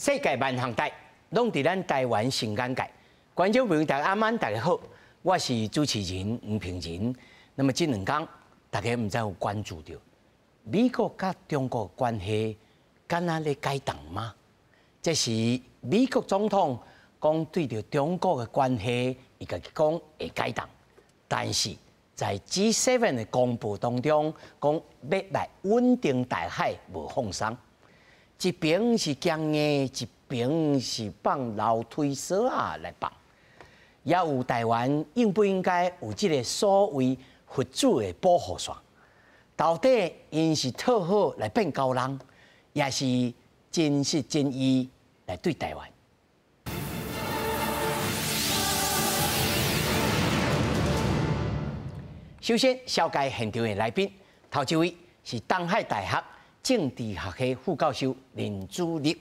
世界萬項代，攏佇咱台灣新眼界。觀眾朋友大家晚安，大家好，我是主持人吳平仁。那麼這兩天，大家毋知有關注著美國佮中國關係，敢若咧解凍嗎？這是美國總統講對著中國的關係，伊家己講會解凍，但是在 G7 的公報當中，講欲來穩定台海，無放鬆。一邊是強硬，一邊是放樓梯鎖仔來放。也有台灣應不應該有這个所謂佛祖的保護傘？到底𪜶是討好來變高人，抑是真心真意來對台灣？首先，紹介現場的來賓，頭一位是東海大學政治學系副教授林祖立。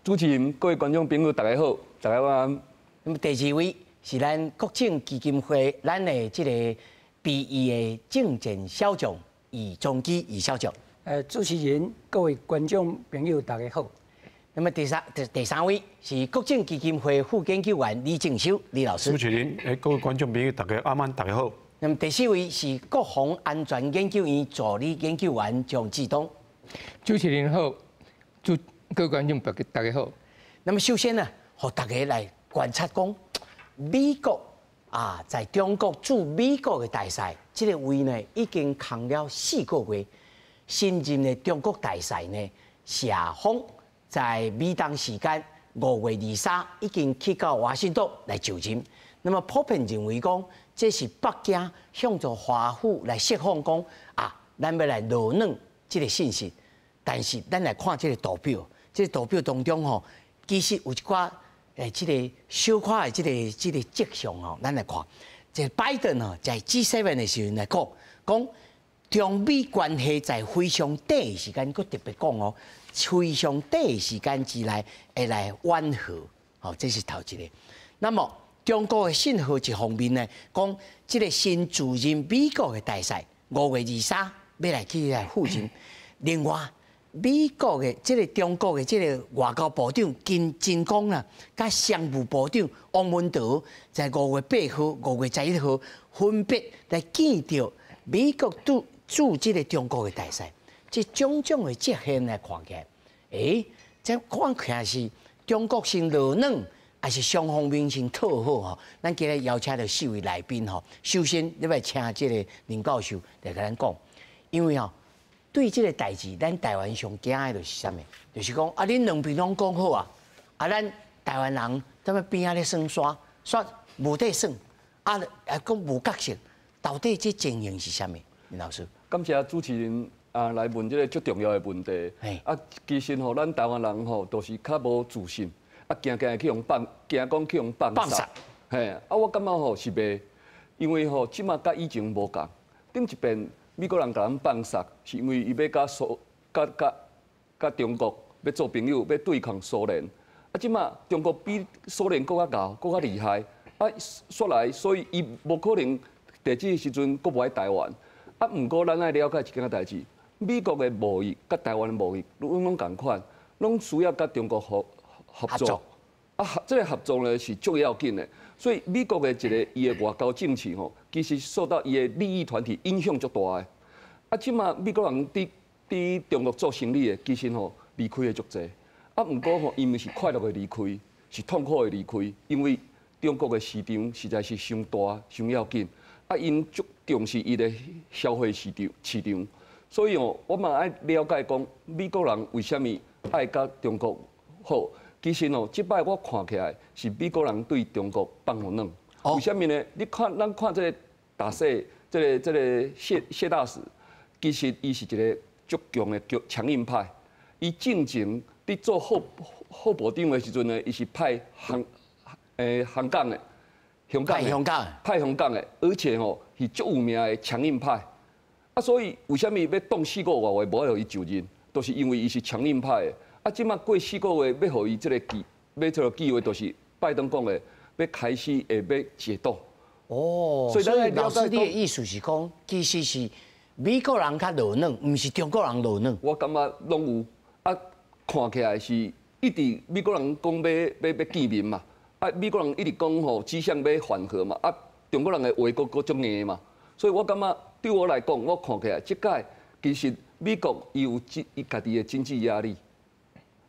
主持人、各位觀眾朋友，大家好，大家晚安。那麼第二位是咱國政基金會咱的這個 BE 的政見小將余宗基余小將。主持人、各位觀眾朋友，大家好。那麼第三位是國政基金會副研究員李正修李老師。主持人、各位觀眾朋友，大家晚安，大家好。那麼第四位是國防安全研究院助理研究員張志東。主持人好，各位觀眾大家好。那麼首先呢，予大家來觀察講，美國啊，在中國駐美國的大使，這个位呢已經空了4個月。新任的中國大使呢，謝鋒在美東時間5月23已經去到華盛頓來就任。那麼普遍認為講，這是北京向著華府來釋放講啊，咱欲來落軟這个信息。但是咱來看這个圖表，這个圖表當中吼，其實有一寡這个小可的這个跡象吼，咱來看，這拜登吼在 G7 的時陣來講，講中美關係在非常短的時間，閣特別講哦，非常短的時間之內會來緩和，吼，這是頭一个。那麼中國的信號一方面呢，講這个新駐任美國的大使5月23欲來去來赴任。另外，美國的這个中國的這个外交部長金秦剛啦，佮商務部長王文濤在5月8號、5月11號分別來見著美國駐駐這个中國的大使，這種種的跡象來看起來，這看起來是中國先落軟，還是雙方面先討好吼？咱今日邀請著四位來賓吼，首先你欲請這个林教授來共咱講，因為吼對這个代誌，咱台灣上驚的就是啥物？就是講啊，恁兩邊攏講好啊，啊，咱台灣人踮咧邊仔咧耍沙，煞無得耍，啊，啊，閣無角色，到底這情形是啥物？林老師，感謝主持人啊來問這个足重要的問題。啊，其實吼，咱台灣人吼，都是較無自信。啊，驚驚去予放，驚講去予放殺。嘿，啊，我感覺吼是袂，因為吼這馬佮以前無仝。頂一遍美國人共咱放殺，是因為伊欲佮蘇、佮佮佮中國欲做朋友，欲對抗蘇聯。啊，這馬中國比蘇聯閣較𠢕，閣較厲害。啊，煞來，所以伊無可能佇這个時陣閣無愛台灣。啊，毋過咱愛了解一件代誌，美國的貿易佮台灣的貿易攏攏仝款，攏需要佮中國合作。啊，這个合作呢是足要緊的，所以美國的一个伊的外交政策吼，其實受到伊的利益團體影響足大的。啊，這馬美國人佇佇中國做生意的，其實吼離開的足濟。啊，毋過吼，伊毋是快樂的離開，是痛苦的離開，因為中國的市場實在是傷大、傷要緊。啊，𪜶足重視伊的消費市場市場，所以吼，我嘛愛了解講美國人為啥物愛佮中國好。其實哦，這擺我看起來是美國人對中國放予軟。為啥物呢？你看，咱看這个大使，這个謝謝大使，其實伊是一个足強的強強硬派。伊進前佇做副副部長的時陣呢，伊是派香香港的，香港的，派香港，派香港的，而且吼是足有名的強硬派。啊，所以為啥物欲擋四個外月無愛予伊就任，都是因為伊是強硬派的。啊，這馬過四個月，欲予伊這个機，欲這个機會，就是拜登講的，欲開始會欲解凍。哦，所以老師你的意思是講，其實是美國人較落軟，毋是中國人落軟。我感覺攏有，啊，看起來是一直美國人講欲見面嘛，啊美國人一直講吼指向欲緩和嘛，啊中國人的話閣閣足硬嘛，所以我感覺對我來講，我看起來這擺其實美國伊有伊家己的經濟壓力，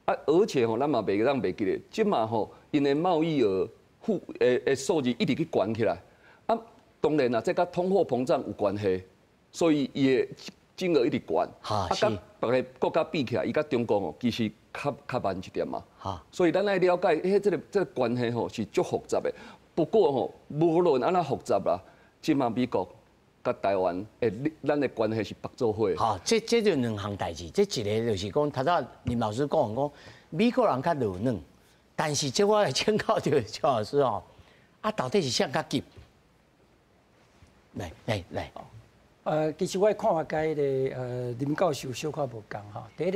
啊而且吼咱嘛袂當袂記得，這馬吼𪜶的貿易額負的數字一直去懸起來，啊當然啦，這佮通貨膨脹有關係，所以伊的金額一直懸，啊，佮別个國家比起來，伊佮中國哦，其實較慢一點嘛。所以咱愛了解，彼這個關係吼是足複雜的。不過吼，無論按怎複雜啦，這馬美國佮台灣的咱的關係是縛做伙。好，這就兩項代誌。這一个就是講，頭先林老師講講，美國人較柔軟，但是這我來請教著邱老師哦，啊，到底是啥較急？來來來。其實我的看法佮彼个林教授小可無仝吼。第一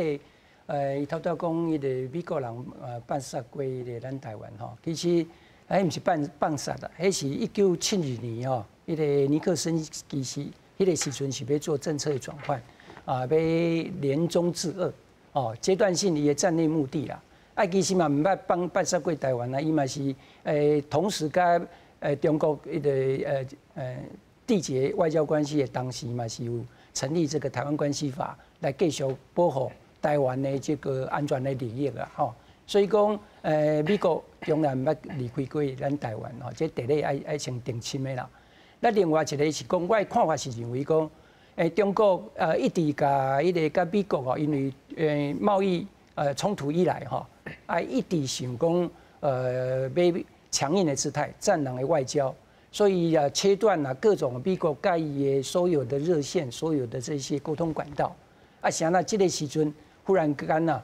个，伊頭拄講彼个美國人放殺過彼个咱台灣吼，其實彼毋是放殺啦，彼是1972年吼，彼个尼克森其實彼个時陣是欲做政策的轉換，啊，欲聯中制俄，哦，階段性伊的戰略目的啦。啊，其實嘛毋捌放殺過台灣啊，伊嘛是同時佮中國彼个締結外交關係的當時嘛，是有成立這個台灣關係法來繼續保護台灣的這個安全的利益啊，吼。所以講，美國從來毋捌離開過咱台灣吼，這第一愛先定親的啦。那另外一個是講，我的看法是認為講，中國一直共彼个佮美國吼，因為貿易衝突以來吼，啊一直想講欲強硬的姿態，戰狼的外交。所以啊，切斷了各種美國佮伊的所有的熱線，所有的這些溝通管道。啊，啥那這個時陣忽然間啊，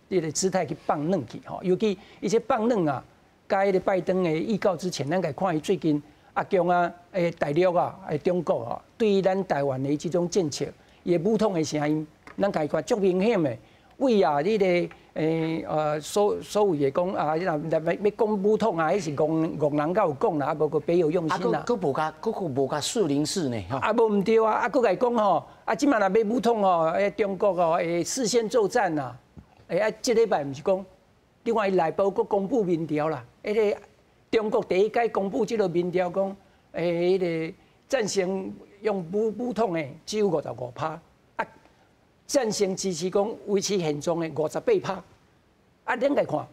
這個姿態去放軟去吼，尤其伊這放軟啊，佮彼个拜登的預告之前，咱來看伊最近阿強啊，大陸啊，中國啊，對於咱台灣的這種政策，伊的武統的聲音，咱共伊看足明顯的。為啊，彼个所謂的講啊，你若欲講武統啊，彼是戇戇人才有講啦，啊無閣別有用心啦。閣無共，閣無共四零四呢？啊，無毋對啊，啊，閣共伊講吼，啊，這馬若欲武統吼，中國吼會四線作戰啦。啊，這禮拜毋是講，另外伊內部閣公布民調啦，彼个中國第一擺公布這个民調講，彼个贊成用武統的只有55%。贊成支持講維持現狀的58%，啊，恁來看，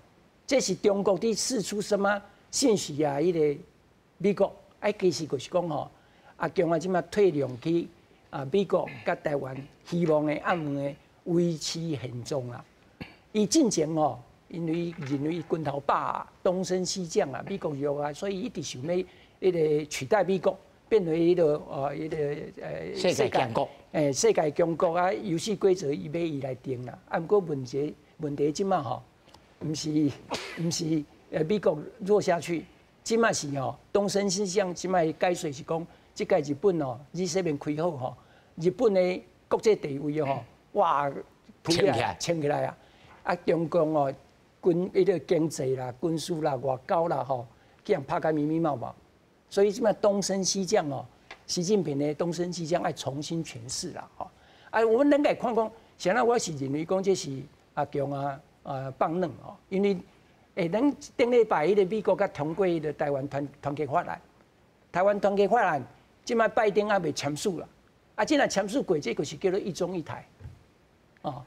這是中國佇釋出什麼信息啊？彼个美國，啊，其實就是講吼，阿強啊，這馬退讓去啊，美國佮台灣希望的暗的維持現狀啦。伊進前吼，因為認為拳頭大，東升西降啊，美國弱啊，所以一直想欲彼个取代美國，變為彼个世界強國。世界強國啊，遊戲規則伊欲伊來定啦。啊，毋過問題這馬吼，毋是美國弱下去，這馬是吼東升西降，這馬解說是講，這屆日本吼，G7 開好吼，日本的國際地位吼，哇，撐起來，撐起來啊！啊，中共哦，軍彼个經濟啦、軍事啦、外交啦吼，去予拍甲密密麻麻。所以這馬東升西降哦。習近平的東升西降愛重新詮釋啦，吼！啊，我們咱來看講，現在我是認為講這是阿強啊放軟吼，因為咱頂禮拜彼个美國才通過彼个台灣團結法案，台灣團結法案，這馬拜登猶未簽署啦，啊，這若簽署過，這就是叫做一中一台，哦，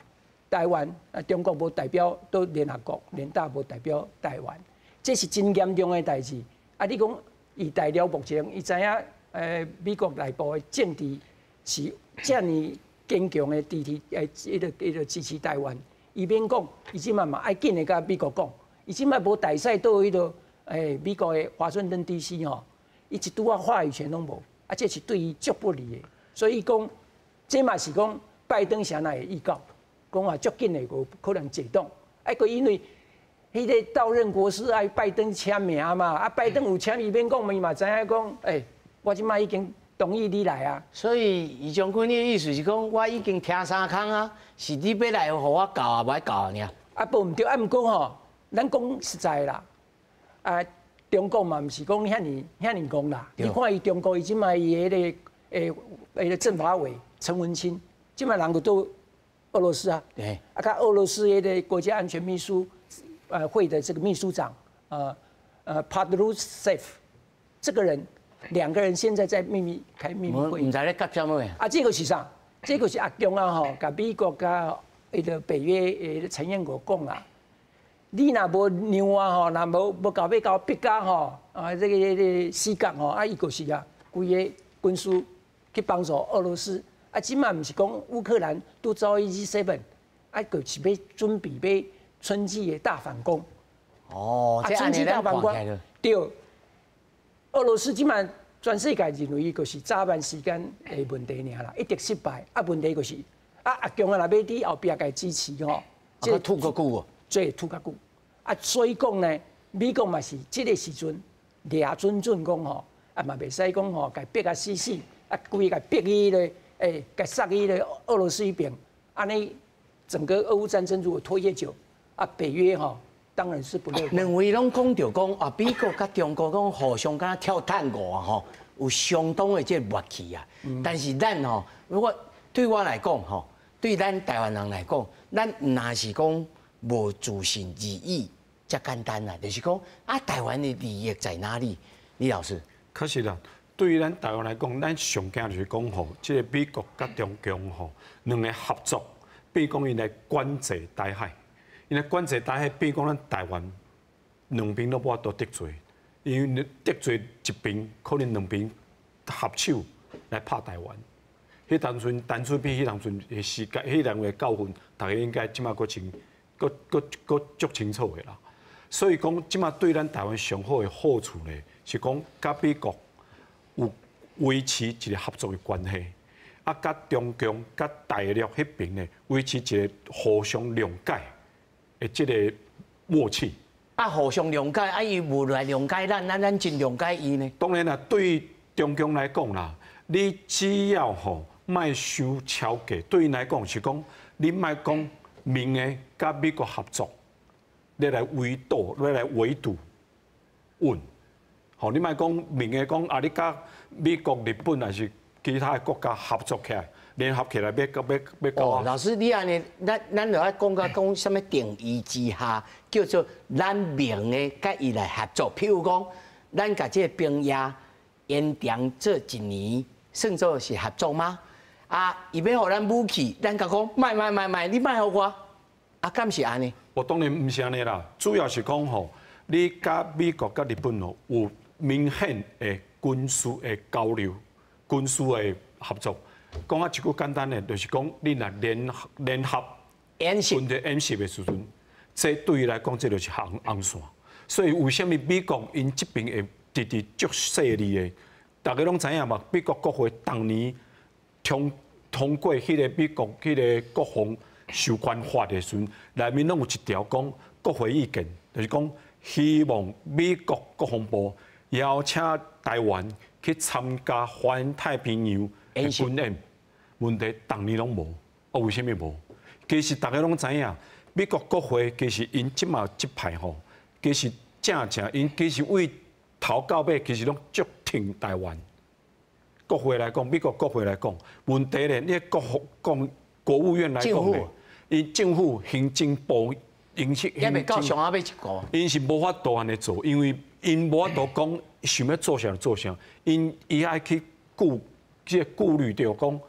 台灣啊，中國無代表佇聯合國聯大無代表台灣，這是真嚴重的代誌。啊，你講伊大陸目前伊知影。美國內部的政治是遮爾堅強的支持，彼个支持台灣。伊免講，伊這馬嘛愛緊的共美國講，伊這馬無大使佇彼个美國的華盛頓 DC 吼，伊一拄仔話語權攏無，啊，這是對伊足不利的。所以講，這嘛是講拜登啥來會預告，講啊足緊的有可能解凍，啊，閣因為彼个到任國師愛拜登簽名嘛，啊，拜登有簽，伊免講，伊嘛知影講，我這馬已經同意你來啊。所以余將軍，你的意思是講，我已經聽三空啊，是你欲來予我搞啊，無愛搞爾。啊，無毋對，啊，毋過吼，咱講實在啦，啊，中國嘛毋是講遐爾遐爾戇啦。你看伊中國伊這馬伊彼个政法委陳文清，這馬人閣都俄罗斯啊，啊，佮俄罗斯的国家安全秘书会的这个秘书长帕德鲁塞夫这个人，两个人现在在秘密开秘密会议。毋知咧夹啥物？啊，这个是啥？这个是阿共啊吼，共美国佮彼个北约的成员国讲啊，你若无让我吼，若无无欲共我逼甲吼，啊，这个死角吼，啊，伊就是啊，规个军事去帮助俄罗斯。啊，这马毋是讲乌克兰都走去 G7，啊，就是欲准备欲春季的大反攻。哦，啊，春季大反攻，对。俄罗斯这马全世界认为就是早晚时间的问题尔啦，一定失败。啊，问题就是啊，阿共啊，若欲伫后壁共支持吼，这拖阁久哦，这拖较久。啊，所以讲呢，美国嘛是这个时阵掠准准讲吼，啊嘛袂使讲吼，共逼甲死死，啊，规共逼去咧。欸，共杀去咧俄罗斯彼边，按呢整个俄乌战争如果拖越久，啊，北约吼当然是不乐观。两位攏讲著讲啊，美國佮中國講互相敢若跳探戈啊吼，有相當的這個默契啊。但是咱吼，如果對我來講吼，對咱台灣人來講，咱毋若是講無自信而已，遮簡單啦，就是講啊，台灣的利益在哪裡？李老師，確實啦。對於咱台灣來講，咱上驚就是講吼，這個美國佮中共吼兩个合作，比如講𪜶來管制台海，𪜶來管制台海，比如講咱台灣兩邊攏無法度得罪，因為得罪一邊，可能兩邊合手來拍台灣。彼當陣陳水扁彼當陣的時間，彼兩個教訓，大家應該這馬閣清，閣閣閣足清楚的啦。所以講，這馬對咱台灣上好的好處呢，是講佮美國有維持一個合作的關係，啊，佮中共、佮大陸彼邊呢，維持一個互相諒解的這個默契。啊，互相諒解，啊，伊無來諒解咱，咱真諒解伊呢？當然啦，對中共來講啦，你只要吼莫傷超過，對𪜶來講是講，你莫講明的佮美國合作，你來圍堵，你來圍堵，穩。吼，你莫講明的講啊，你佮美國、日本還是其他的國家合作起來，聯合起來，欲欲欲搞。哦，老師，你按呢，咱就愛講甲講啥物定義之下，叫做咱明的佮伊來合作。譬如講，咱共這個兵役延長這一年，算做是合作嗎？啊，伊欲予咱武器，咱共講莫莫莫莫，你莫予我，啊，敢是按呢？我當然毋是按呢啦，主要是講吼，你佮美國、佮日本吼有明顯的軍事的交流、軍事的合作。講啊一句簡單的，就是講你若聯合演習、軍隊演習的時陣，這對伊來講，這就是紅紅線。所以為啥物美國𪜶這邊會直直足細膩的？大家攏知影嘛？美國國會當年通過彼個美國彼個國防授權法的時陣，內面攏有一條講國會意見，就是講希望美國國防部邀請台灣去參加環太平洋的軍演，問題當年攏無，啊為啥物無？其實大家攏知影，美國國會其實𪜶這馬這派吼，其實正正𪜶其實對頭到尾其實攏足挺台灣。國會來講，美國國會來講，問題咧，你國講國務院來講咧，𪜶政府行政部𪜶是猶未到上後尾一步，𪜶是無法度按呢做，因為𪜶無法度講想欲做啥就做啥，𪜶伊愛去顧這個顧慮著講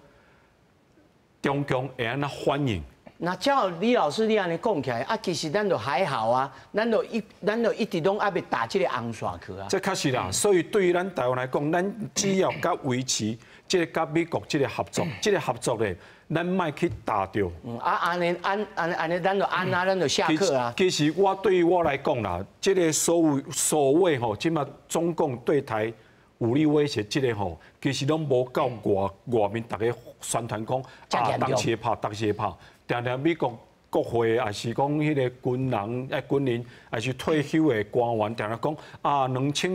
中共會按怎反應。那照李老師你按呢講起來，啊，其實咱就還好啊，咱就一直攏猶未踏這個紅線去啊。這確實啦，所以對於咱台灣來講，咱只要佮維持這個佮美國這個合作，這個合作咧，咱莫去踏著。啊，按呢按按按呢，咱就按啊，咱就下課啊。其實我對於我來講啦，這個所謂吼，這馬中共對台武力威脅，這個吼，其實攏無夠外面逐家宣傳講啊，當時會拍，當時會拍。定定美國國會，抑是講彼個軍人、軍人，抑是退休的官員，定定講啊，2027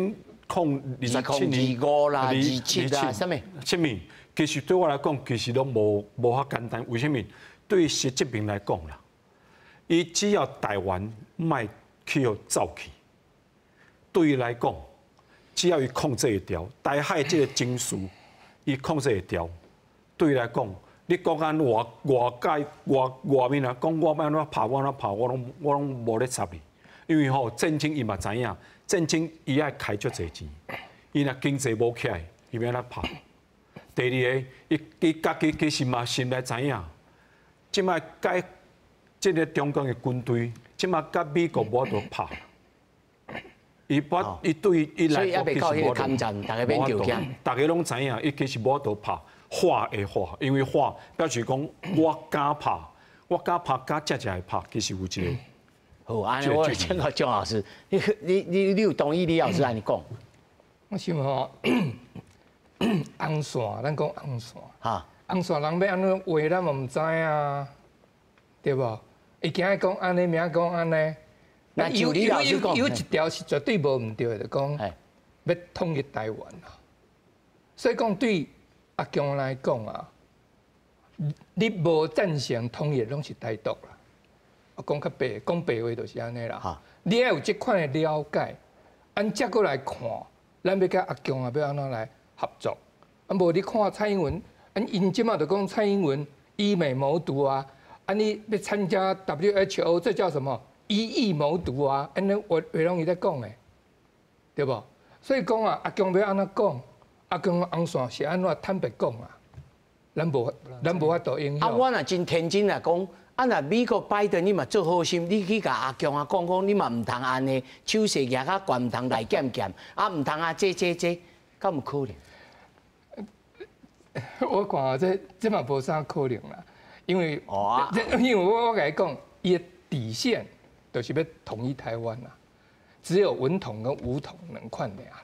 年、25啦、27啦，啥物？啥物？其實對我來講，其實攏無遐簡單。為啥物？對習近平來講啦，伊只要台灣莫去予走去，對伊來講，只要伊控制會牢，台海這個情勢，伊控制會牢，對伊來講，你講按外外界外外面啊，講我欲按怎拍，我按怎拍，我攏無咧插你，因為吼戰爭伊嘛知影，戰爭伊愛開足濟錢，伊若經濟無起來，伊欲按怎拍？第二個，伊家己其實嘛心內知影，這擺佮這个中共的軍隊，這擺佮美國無法度拍，伊不伊對伊來講其實無法度，大家免著驚，大家攏知影，伊其實無法度拍。話會話，因為話表示講我敢拍，我敢拍，敢正正會拍，其實有一個。好，按呢我請教張老師，你有同意李老師按呢講？我想吼，紅線，咱講紅線。紅線人欲按怎畫，咱嘛毋知啊，對無？伊今日講按呢，明仔講按呢。那就李老師講，有一條是絕對無毋對的，就講欲統一台灣啊。所以講對阿共來講啊，你無贊成統一，攏是台獨啦。我講較白，講白話就是按呢啦。你愛有這款的了解，按才閣來看，咱欲佮阿共啊欲按怎來合作？啊，無你看蔡英文，按𪜶這馬就講蔡英文倚美謀獨啊，啊你欲參加 WHO，這叫什麼？以意謀獨啊？按呢話話攏伊咧講的，對無？所以講啊，阿共欲按怎講？阿共紅線是按怎坦白講啊？咱無法度影響。啊，我若真天真來講，啊，若美國拜登你嘛做好心，你去共阿共啊講講，你嘛毋通按呢，手勢舉較懸，毋通來減減，啊，毋通啊這這這，敢有可能？我看這嘛無啥可能啦，因為，因為我共你講，伊的底線就是欲統一台灣啦，只有文統跟武統兩款爾啦。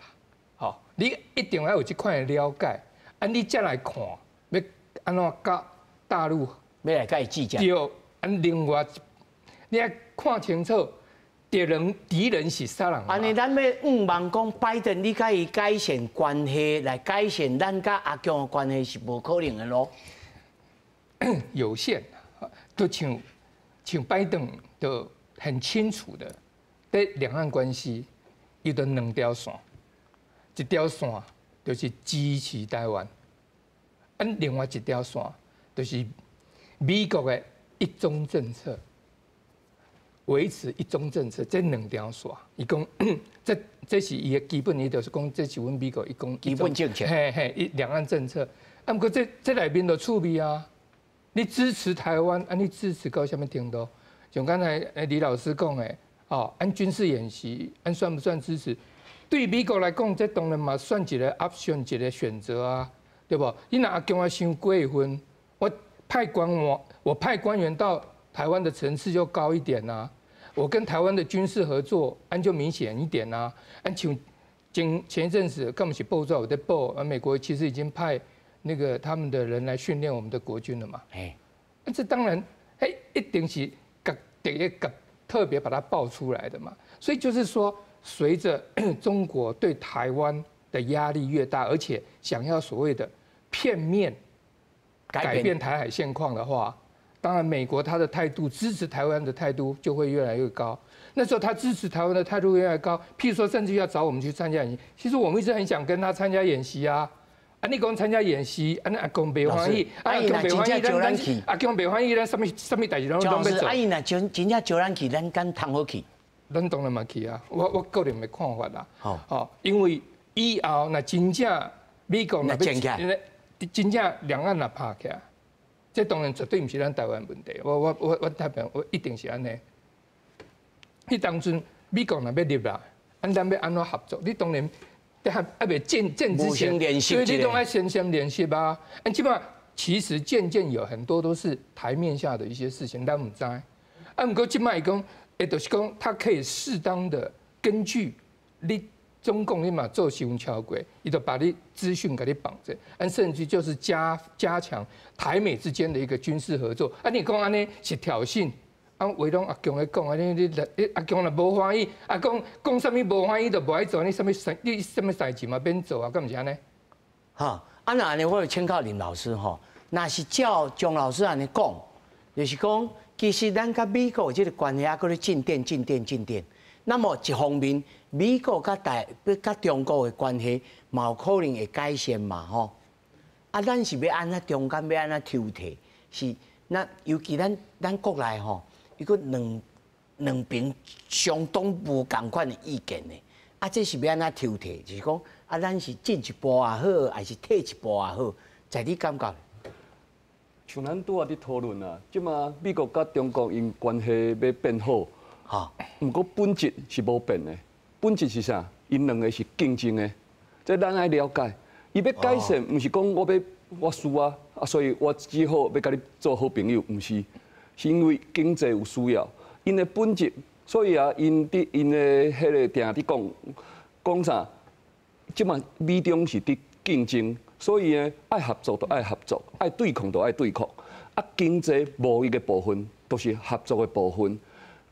吼，你一定要有這款的了解，啊，你才來看欲按怎佮大陸欲來共伊計較。對，啊，另外你愛看清楚敵人是啥人。按呢，咱欲向望講拜登，你共伊改善關係，來改善咱佮阿共的關係是無可能的囉。有限，都像拜登都很清楚的，對兩岸關係，伊就兩條線，一條線就是支持台灣，啊，另外一條線就是美國的一中政策，維持一中政策，這兩條線，伊講這是伊的基本，伊就是講這是阮美國一中基本政策，嘿嘿，一兩岸政策。啊，毋過這內面就趣味啊，你支持台灣，啊，你支持到啥物程度？像剛才李老師講的，哦，按軍事演習，按算不算支持？對美國來講，這當然嘛算一個 option，一個選擇啊，對無？你若阿共啊傷過分，我派官員到台灣的層次就高一點啊，我跟台灣的軍事合作，按就明顯一點啊。按像前一陣子，敢毋是報紙有咧報，啊，美國其實已經派那個他們的人來訓練我們的國軍了嘛。哎，這當然，哎，一定是第一個特別把它爆出來的嘛。所以就是說，隨着中國對台灣的壓力越大，而且想要所謂的片面改變台海現況的話，當然美國他的態度支持台灣的態度就會越來越高。那時候他支持台灣的態度越來越高，譬如說甚至要找我們去參加演習。其實我們一直很想跟他參加演習啊。啊，你講參加演習，啊，阿共袂歡喜，阿共袂歡喜，咱阿共袂歡喜，咱啥物啥物代誌攏攏欲做。啊，伊若真真正招咱去，咱敢通好去？咱當然嘛去啊！我個人的看法啦。哦，因為以後若真正美國若欲，真正兩岸若拍起來，這當然絕對毋是咱台灣問題。我代表我一定是按呢。彼當陣美國若欲入來，按咱欲按怎合作？你當然。還未見見之前，所以你都愛先聯繫吧。啊，基本上其實漸漸有很多都是台面下的一些事情，咱毋知。啊，毋過這擺講，會就是講，他可以適當的根據你中共你嘛做傷超過，伊就把你資訊共你綁著，啊，甚至就是加強台美之間的一個軍事合作。啊，你講按呢是挑釁？啊，話攏阿共咧講，啊你阿共若無歡喜，啊講講啥物無歡喜就無愛做，你啥物代誌嘛免做啊，敢毋是按呢？哈，啊若按呢，我就請教林老師吼，若是照張老師按呢講，就是講其實咱佮美國這个關係猶閣咧進展、進展、進展。那麼一方面，美國佮中國的關係嘛有可能會改善嘛吼。啊，咱是欲按怎中間欲按怎抽提？是那尤其咱國內吼，伊閣兩邊相當無仝款的意見的，啊，這是欲按怎抽提？就是講啊，咱是進一步也好，還是退一步也好，在你感覺？像咱拄仔佇討論啊，這馬美國佮中國𪜶關係欲變好，毋過本質是無變的。本質是啥？𪜶兩个是競爭的，這咱愛了解。伊欲改善，毋是講我欲我輸啊，啊，所以我只好欲佮你做好朋友，毋是，是因為經濟有需要。𪜶的本質，所以啊，𪜶佇𪜶的彼个定佇講講啥？這馬美中是佇競爭，所以呢，愛合作就愛合作，愛對抗就愛對抗。啊，經濟貿易的部分都是合作的部分。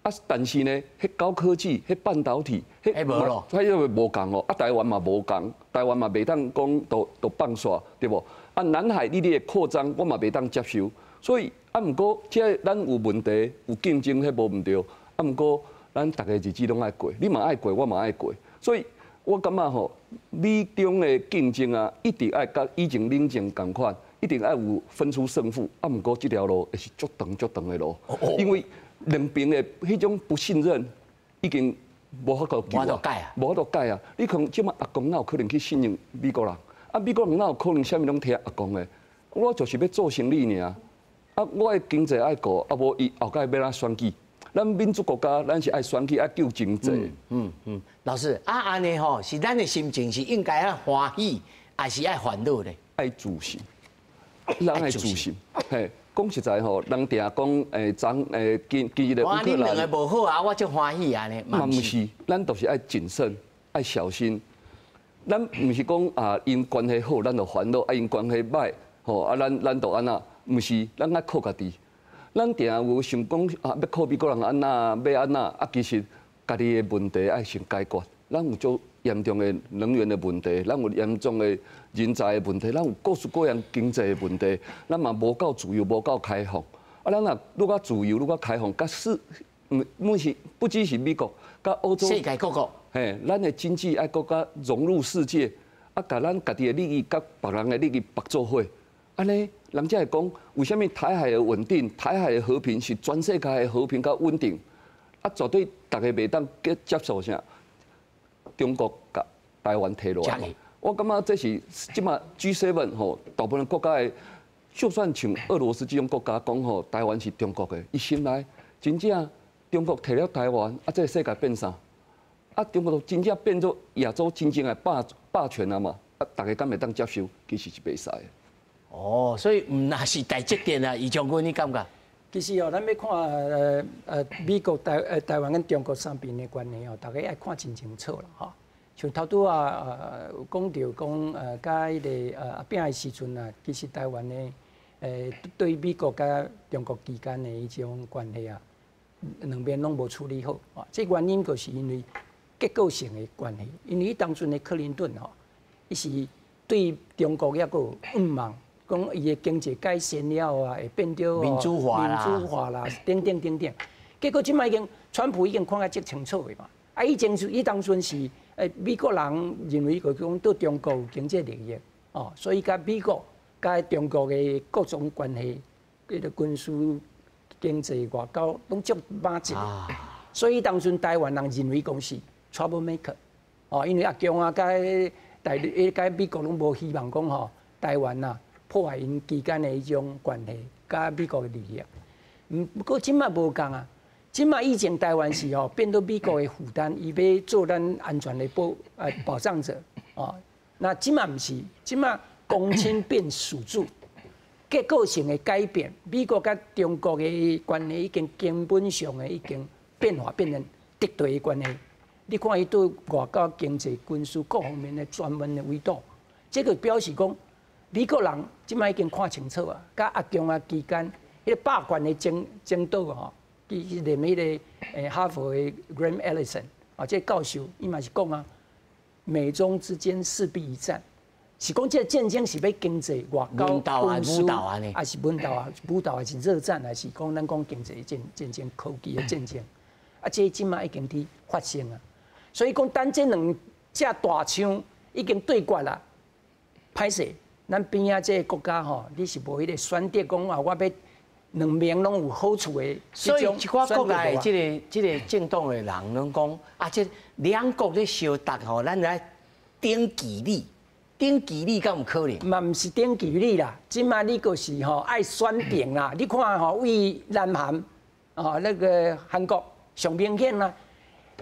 啊，但是呢，彼高科技、彼半導體，彼無囉，彼個無仝哦。啊，台灣嘛無仝，台灣嘛袂當講都放煞，對無？啊，南海你咧擴張，我嘛袂當接受。所以啊，毋過這咱有問題、有競爭，彼無毋對。啊，毋過咱逐个日子攏愛過，你嘛愛過，我嘛愛過。所以我感覺吼，美中的競爭啊，一定愛佮以前冷戰仝款，一定愛有分出勝負。啊，毋過這條路會是足長足長的路，因為兩邊的彼種不信任已經無法度救啊，無法度改啊！你看這馬阿公哪有可能去信任美國人？啊，美國人哪有可能啥物攏聽阿公的？我就是欲做生意爾。啊，我的經濟愛顧，啊無伊後蓋欲按怎選舉？咱民主國家，咱是愛選舉，愛救經濟。老師，啊按呢吼，是咱的心情是應該愛歡喜，還是愛煩惱咧？愛自信，咱愛自信。嘿，講實在吼，人定講昨今今日的烏克蘭。你兩个無好啊，我足歡喜按呢。嘛毋是，咱就是愛謹慎，愛小心。咱毋是講啊，𪜶關係好，咱就煩惱；啊，𪜶關係䆀，吼啊，咱就按怎？毋是，咱愛靠家己。咱定有想講啊，欲靠美國人按怎，欲按怎啊？其實家己的問題愛先解決。咱有足嚴重的能源的問題，咱有嚴重的人才的問題，咱有各式各樣經濟的問題，咱嘛無夠自由，無夠開放。啊，咱若愈較自由，愈較開放，佮世，毋，毋是不只是美國，佮歐洲世界各國，嘿，咱的經濟愛閣較融入世界，啊，共咱家己的利益佮別人的利益綁做伙，按呢，人才會講為啥物台海的穩定、台海的和平是全世界的和平佮穩定？啊，絕對逐个袂當接受啥？中國共台灣提落來，我感覺這是這馬 G7 吼，大部分國家的，就算像俄羅斯這種國家講吼，台灣是中國的，伊心內真正中國提了台灣，啊，這個世界變啥？啊，中國真正變做亞洲真正的霸權啊嘛？啊，逐个敢會當接受，其實是袂使的。哦，所以毋若是台積電啊，余將軍你感覺？其實哦，咱欲看美國台灣佮中國三邊的關係哦，逐家愛看真清楚啦吼。像頭拄仔有講著講佮彼个阿扁的時陣啊，其實台灣的對美國佮中國之間的彼種關係啊，兩邊攏無處理好。這原因就是因為結構性的關係，因為當陣的克林頓吼，伊是對中國猶閣有向望。講伊的經濟改善了啊，會變著民主化啦，民主化啦，等等等等。結果這擺已經，川普已經看甲足清楚的嘛。啊，以前是伊當陣是美國人認為佢講對中國有經濟利益，哦，所以佮美國佮中國的各種關係，彼个軍事、經濟、外交攏足密切。所以當陣台灣人認為講是 trouble maker，哦，因為阿共啊，佮台佮美國攏無希望講吼台灣啊破壞𪜶之間的彼種關係，佮美國的利益。毋過這擺無仝啊，這擺以前台灣是吼變做美國的負擔，伊欲做咱安全的保障者，哦。那這擺毋是，這擺公親變屬主，結構性的改變，美國佮中國的關係已經根本上的已經變化變成敵對的關係。你看伊對外交、經濟、軍事各方面的專門的圍堵，這個表示講美國人這擺已經看清楚啊，佮阿共啊之間彼个霸權的爭鬥吼，其實連彼个哈佛的 Graham Allison 啊，這个教授伊嘛是講啊，美中之間勢必一戰，是講這个戰爭是欲經濟、外交、軍事，還是文鬥啊、武鬥，還是熱戰，還是講咱講經濟戰爭、科技的戰爭？啊，這這擺已經佇發生啊，所以講等這兩隻大槍已經對決啦，歹勢，咱邊仔這个國家吼，你是無彼个選擇講啊，我欲兩邊攏有好處的。所以一寡國內這個政黨的人攏講啊，這兩國咧相鬥吼，咱來頂距離，頂距離敢有可能？嘛毋是頂距離啦，這馬你就是吼愛選邊啦。你看吼，對南韓哦，那個韓國上明顯啦，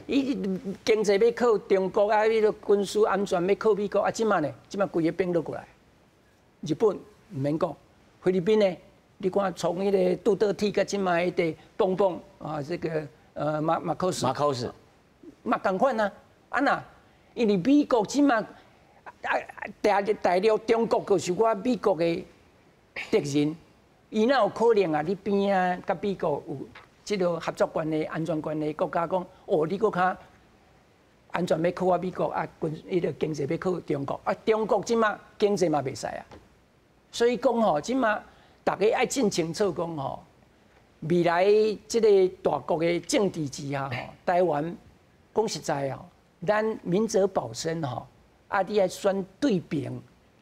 伊經濟欲靠中國啊，彼個軍事安全欲靠美國啊，這馬呢，這馬規个變落過來。日本毋免講，菲律賓呢？你看從彼個杜特蒂佮這馬彼個蹦蹦啊，這個馬可斯，馬可斯，嘛仝款啊，啊若，因為美國這馬啊大陸中國就是我美國的敵人，伊哪有可能啊？你邊仔佮美國有這個合作關係、安全關係，國家講哦，你閣較安全欲靠我美國啊，軍彼個經濟欲靠中國啊，中國這馬經濟嘛袂使啊，所以講吼，這馬。大家愛真清楚講吼，未來這個大國的政治之下吼，台灣講實在哦，咱明哲保身吼，啊，你愛選對邊，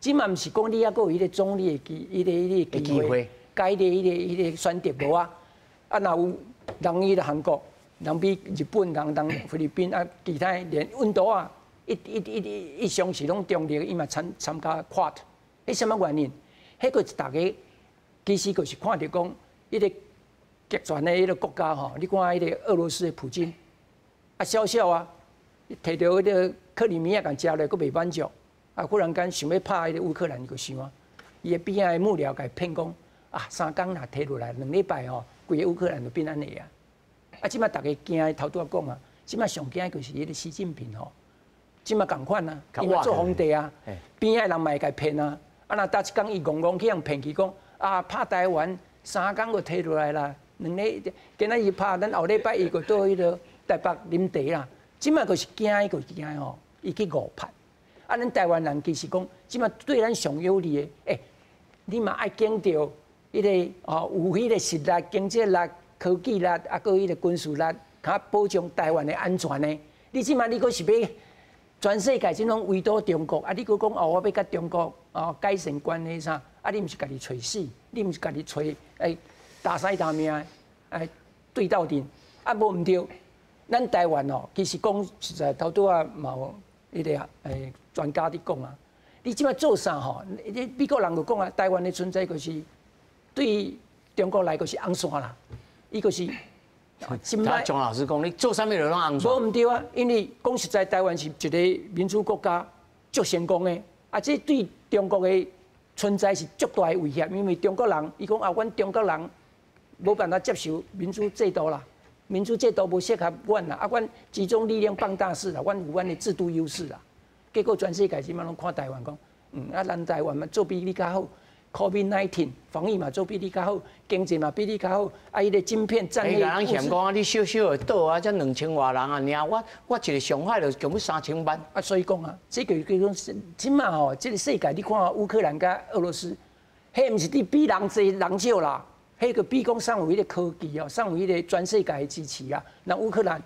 這嘛毋是講你猶閣有彼個總理的機，彼個機會，共彼個選擇無啊？啊，若有人彼個韓國，人比日本，人菲律賓啊，其他連印度啊，一向是攏中立，伊嘛參加 Quad，彼啥物原因？彼個是大家。其實就是看著講，彼個極權的彼個國家吼，你看彼個俄羅斯的普京，啊痟痟啊，提著彼個克里米亞共食落，閣袂滿足，啊忽然間想欲拍彼個烏克蘭，伊就想啊，伊的邊仔的幕僚共伊騙講，啊3工若提落來，2禮拜吼，規个烏克蘭就變按呢啊！啊，這馬逐家驚，頭拄仔講啊，這馬上驚就是彼個習近平吼，這馬仝款啊，伊嘛做皇帝啊，邊仔的人嘛會共伊騙啊，啊若焦一工伊戇戇去予騙去講。啊！拍台灣3工就提落來啦，兩禮今仔日拍，咱後禮拜伊就到彼個台北啉茶啦。這馬就是驚，就是驚吼，伊去誤判。啊，咱台灣人其實講，這馬對咱上有利的，欸，你嘛愛揀著彼個哦，有彼個實力、經濟力、科技力，啊，閣彼個軍事力，較保障台灣的安全呢。你這馬你閣是欲全世界這種圍堵中國，啊，你閣講哦，我欲佮中國哦改善關係啥？啊！你毋是家己揣死，你毋是家己揣欸打死打命欸對鬥陣，啊無毋對。咱台灣哦，其實講實在，頭拄仔嘛有彼個欸專家佇講啊，你這馬做啥吼？你美國人就講啊，台灣的存在就是對中國來講是紅線啦，伊就是。他鍾老師講，你做啥物都攏紅線。無毋對啊，因為講實在，台灣是一個民主國家，足成功的，啊，這對中國的存在是足大的威脅，因為中國人伊講啊，阮中國人無辦法接受民主制度啦，民主制度無適合阮啦，啊，阮集中力量辦大事啦，阮有阮的制度優勢啦。結果全世界這馬攏看台灣講，啊，咱台灣嘛做比你較好，COVID-19 防疫嘛做比你較好，經濟嘛比你較好，啊，彼個晶片戰略。伊共人嫌講啊，你小小的島啊，才2000外人啊，爾我一個上海就共欲3000萬。啊，所以講啊，這個叫做這馬吼，這個世界你看烏克蘭佮俄羅斯，彼毋是佇比人濟人少啦，彼個比講啥有彼個科技哦，啥有彼個全世界的支持啊。那烏克蘭，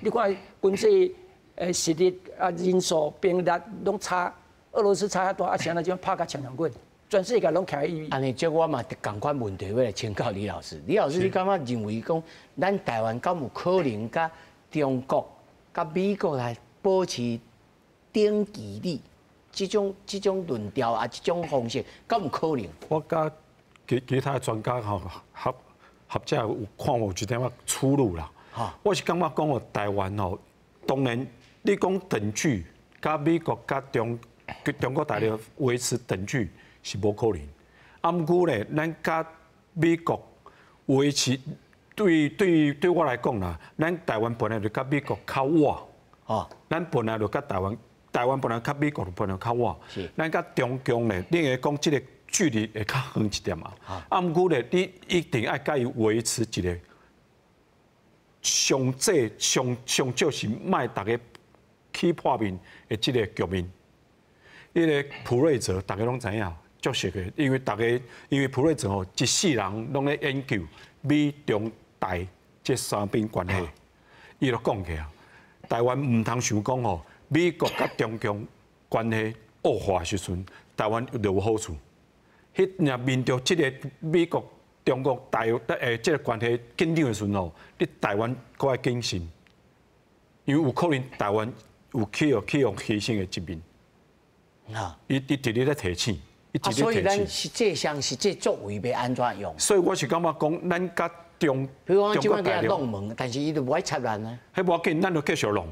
你看軍事實力啊人數兵力攏差，俄羅斯差較大，啊，啥物這種拍甲強強滾，全世界攏徛伊。按呢，這我嘛仝款問題欲來請教李老師。李老師，你感覺認為講，咱台灣敢有可能佮中國、佮美國來保持頂距離這種論調啊，這種方式，敢有可能？我佮其他專家吼合者有看有一點仔出入啦。我是感覺講哦，台灣吼，當然你講等距，佮美國、佮中國大陸維持等距是無可能。啊，毋過咧，咱佮美國維持對我來講啦，咱台灣本來就佮美國較倚，咱本來就佮台灣，台灣本來較美國本來較倚，咱佮中共咧，你會講這個距離會較遠一點嘛。啊，毋過咧，你一定愛佮伊維持一個上濟上上少是莫逐家起破面的這個局面。彼個普瑞澤，逐家攏知影，足熟的，因為逐家因為普瑞澤吼，一世人攏咧研究美中台這三邊關係，伊就講起啊，台灣毋通想講吼，美國佮中共關係惡化的時陣，台灣就有好處。彼若面對這個美國中國台這个關係緊張的時陣吼，你台灣閣愛謹慎，因為有可能台灣有去予犧牲的一面。伊一直咧提醒，伊一直所以咧提醒。咱實際上實際作為欲按怎用？所以我是感覺講，咱佮中比如講，中這擺共國大陸，弄門，但是伊就無愛插咱啊。彼無要緊，咱就繼續弄。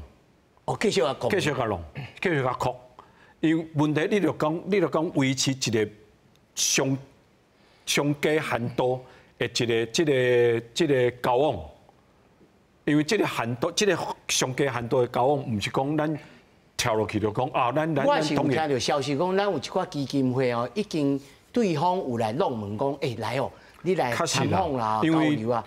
哦，繼續共。繼續共弄，繼續共擴。因為問題，你就講維持一個上上低限度的一個這個交往，因為這個限度，這個上低限度的交往，毋是講咱跳落去就講啊，咱咱我是有咱統一。聽著消息講，咱有一寡基金會哦，已經對方有來弄問講，欸來哦，你來參訪啦、交流啊。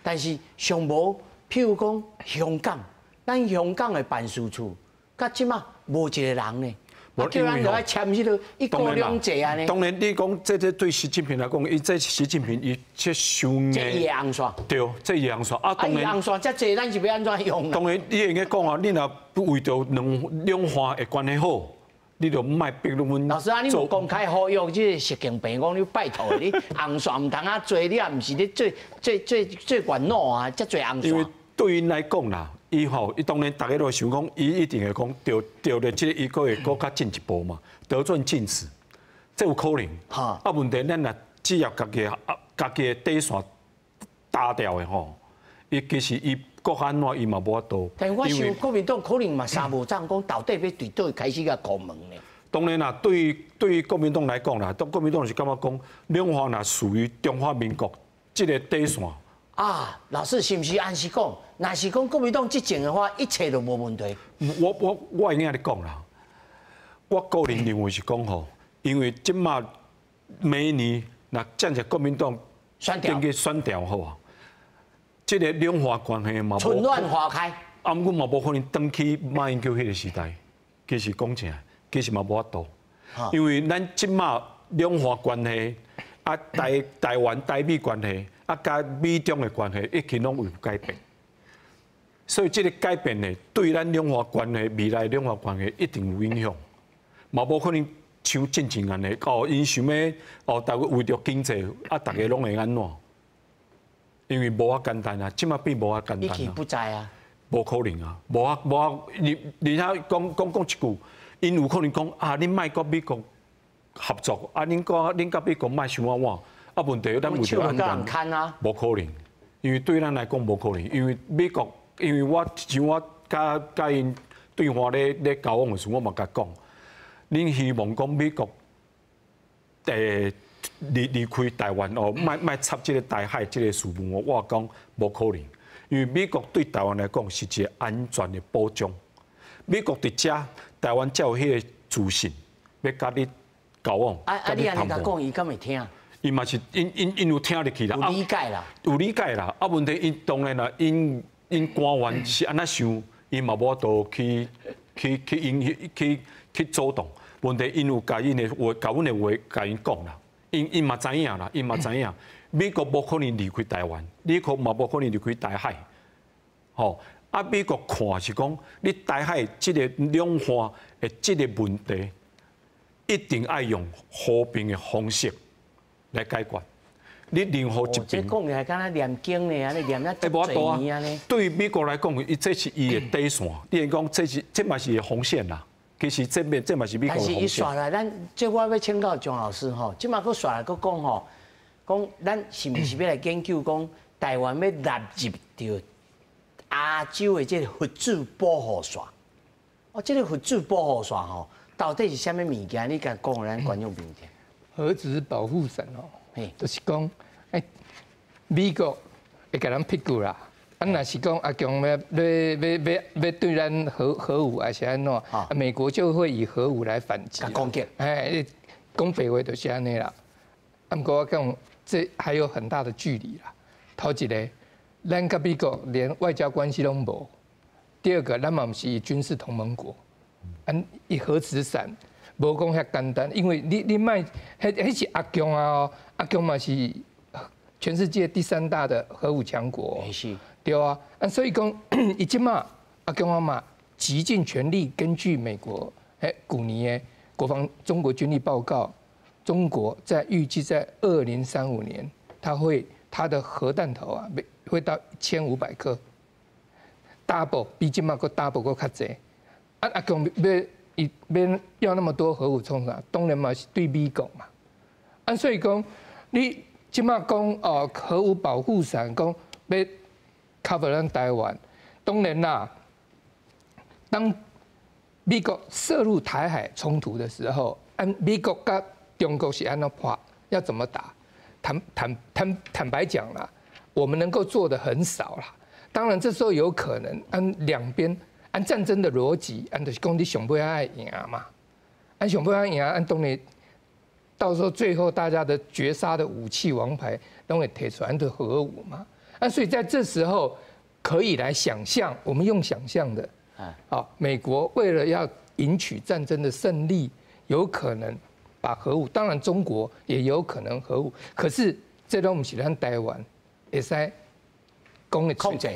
但是上無，譬如講香港，咱香港的辦事處，佮這馬無一個人呢。啊，叫咱就愛簽彼个一國兩制按呢。當然，你講這對習近平來講，伊這習近平伊這傷這伊的紅線。對，這伊紅線啊，當然。紅線遮濟，咱是欲按怎用？當然，你會用講啊，你若為著兩岸的關係好，你就莫逼阮。老師啊，你有公開呼籲這个習近平講，你拜託你紅線毋通啊濟，你也毋是咧做做做做元老啊，遮濟紅線。因為對𪜶來講啦。伊吼，伊當然逐家都會想講，伊一定會講，著著咧，這个伊閣會閣較進一步嘛，得寸進尺，這有可能。啊，問題咱若只要家己的底線打掉的吼，伊其實伊閣按怎伊嘛無法度。但我想國民黨可能嘛三無總講，到底欲對佗位開始共敲門呢？當然啦，對國民黨來講啦，當國民黨是感覺講，兩岸若屬於中華民國這个底線。啊，老師是毋是按是講？若是講國民黨執政的話，一切都無問題。我會用按呢講啦，我個人認為是講吼，因為這馬明年若真正國民黨選掉，選掉好啊，這个兩岸關係嘛，春暖花開。啊，毋過嘛無可能轉去馬英九彼个時代，其實講真，其實嘛無法度，因為咱這馬兩岸關係啊，台灣台美關係啊，佮美中的關係已經攏有改變。所以這个改變呢，對咱兩岸關係未來兩岸關係一定有影響，嘛無可能像進前按呢，哦，𪜶想欲哦，逐家為著經濟啊，逐家攏會按怎？因為無遐簡單啊，這馬變無遐簡單啊。不在啊。無可能啊，無啊無啊，而且講講講一句，𪜶有可能講啊，恁莫佮美國合作，啊，恁佮美國莫傷往往，啊，問題咱為著安全，無可能，因為對咱來講無可能，因為美國。因為我像我佮𪜶對話咧交往的時陣，我嘛共講，恁希望講美國離開台灣哦，莫插這個台海這個事務，我講無可能，因為美國對台灣來講是一个安全的保障。美國佇遮，台灣才有彼个自信，欲佮你交往。啊，你按呢共講，伊敢會聽？伊嘛是，𪜶有聽入去啦。有理解啦。有理解啦。啊，問題𪜶當然啦，𪜶官員是按怎想，伊嘛無法度去影響去阻擋。問題𪜶有共𪜶的話，共阮的話共𪜶講啦。𪜶嘛知影啦，𪜶嘛知影。美國無可能離開台灣，美國嘛無可能離開台海。吼，啊，美國看是講，你台海這个兩岸的這个問題，一定愛用和平的方式來解決。你任何一邊，這講起來敢若念經呢，按呢念了足濟年按呢。對美國來講，伊這是伊的底線。你會講這是這嘛是紅線啦。其實這邊這嘛是美國的紅線。但是伊煞來，咱這我欲請教張老師吼，這馬閣煞來閣講吼，講咱是毋是欲來研究講台灣欲納入著亞洲的這个核子保護線？哦，這个核子保護線吼，到底是啥物物件？你共講予咱觀眾朋友聽。核子保護傘哦，就是講，欸，美國會共咱撇過啦。啊，若是講阿共欲欲欲欲欲對咱核武，還是按怎？啊，美國就會以核武來反擊。攻擊。哎，講白話就是按呢啦。啊，毋過我講，這還有很大的距離啦。頭一个，咱佮美國連外交關係攏無。第二個，咱嘛毋是軍事同盟國。啊，伊核子傘。無講遐簡單，因為你莫，彼是阿共啊，阿共嘛是全世界第三大的核武強國，對啊，啊所以講伊這馬阿共啊嘛極盡全力，根據美國彼舊年的國防中國軍力報告，中國在預計在2035年它會它的核彈頭啊，會到1500顆，double 比這馬閣 double 閣較濟。啊，阿共欲伊欲要那麼多核武創啥？當然嘛是對美國嘛。啊，所以講你這馬講哦，核武保護傘講欲 cover 咱台灣，當然啦，當美國涉入台海衝突的時候，按美國佮中國是按怎拍，要怎麼打？坦白講啦，我們能夠做的很少啦。當然這時候有可能按兩邊按戰爭的邏輯，按就是講你上尾愛贏嘛，按上尾愛贏，按當然到時候最後大家的絕殺的武器王牌攏會提出來，就核武嘛。啊，所以在這時候可以來想象，我們用想象的，好，美國為了要贏取戰爭的勝利，有可能把核武，當然中國也有可能核武，可是這攏毋是咱台灣會使講的控制，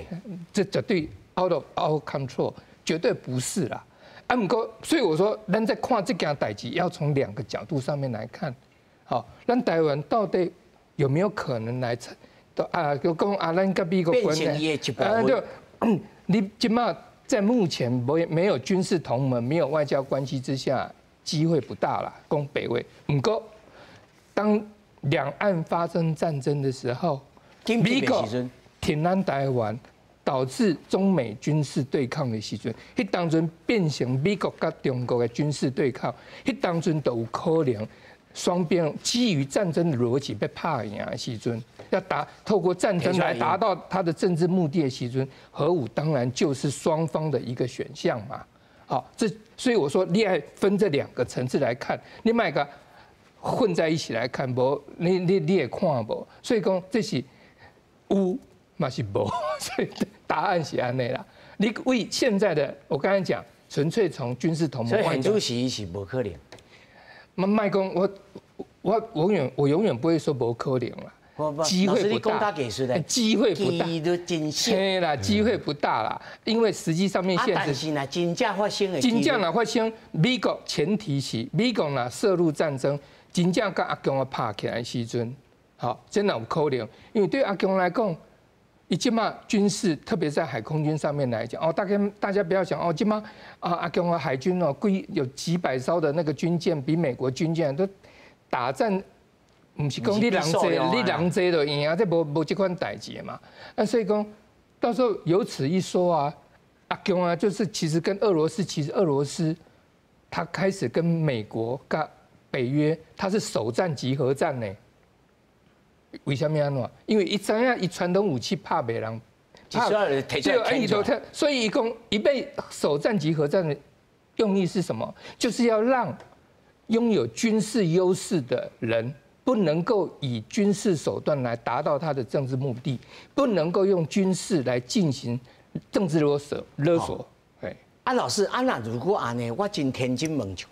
這絕對 out of our control，絕對不是啦。啊，毋過，所以我說，咱在看這件代誌，要從兩個角度上面來看。好，咱台灣到底有沒有可能來成？啊，就講啊，咱佮美國關係啊，就你這馬在目前沒有軍事同盟、沒有外交關係之下，機會不大啦。講白話，毋過當兩岸發生戰爭的時候，美國挺咱台灣，導致中美軍事對抗的時陣，彼當陣變成美國佮中國的軍事對抗，彼當陣就有可能雙邊基於戰爭的邏輯欲拍贏的時陣，要達透過戰爭來達到他的政治目的的時陣，核武當然就是雙方的一個選項嘛。好，這所以我說你愛分這兩個層次來看，你莫共混在一起來看，無你會看無？所以講這是有嘛是無，所以答案是按呢啦。你為現在的我剛才講，純粹從軍事同盟，所以現主時是無可能。莫莫講我我永遠我永遠不會說無可能啦，機會不大，機會不大，對啦，機會不大啦，因為實際上面現實，但是呢，真正發生的，真正若發生，美國前提是美國若涉入戰爭，真正佮阿共啊拍起來的時陣，好，真的有可能，因為對阿共來講，伊這馬軍事，特別在海空軍上面來講，哦，大家不要想哦，這馬啊阿共的海軍哦，規有幾百艘的那個軍艦，比美國軍艦都打戰，毋是講你人濟，你人濟就贏啊，這無這款代誌嘛。啊，所以講到時候有此一說啊，阿共啊，就是其實跟俄羅斯，其實俄羅斯他開始跟美國、佮北約，他是首戰即核戰呢。為啥物按怎？因為伊知影伊傳統武器拍袂人，對，伊都所以伊講伊欲首戰即核戰的用意是什麼？就是要讓擁有軍事優勢的人不能夠以軍事手段來達到他的政治目的，不能夠用軍事來進行政治勒索勒索。哎，啊，老師，啊那如果按呢，我真天真問一句。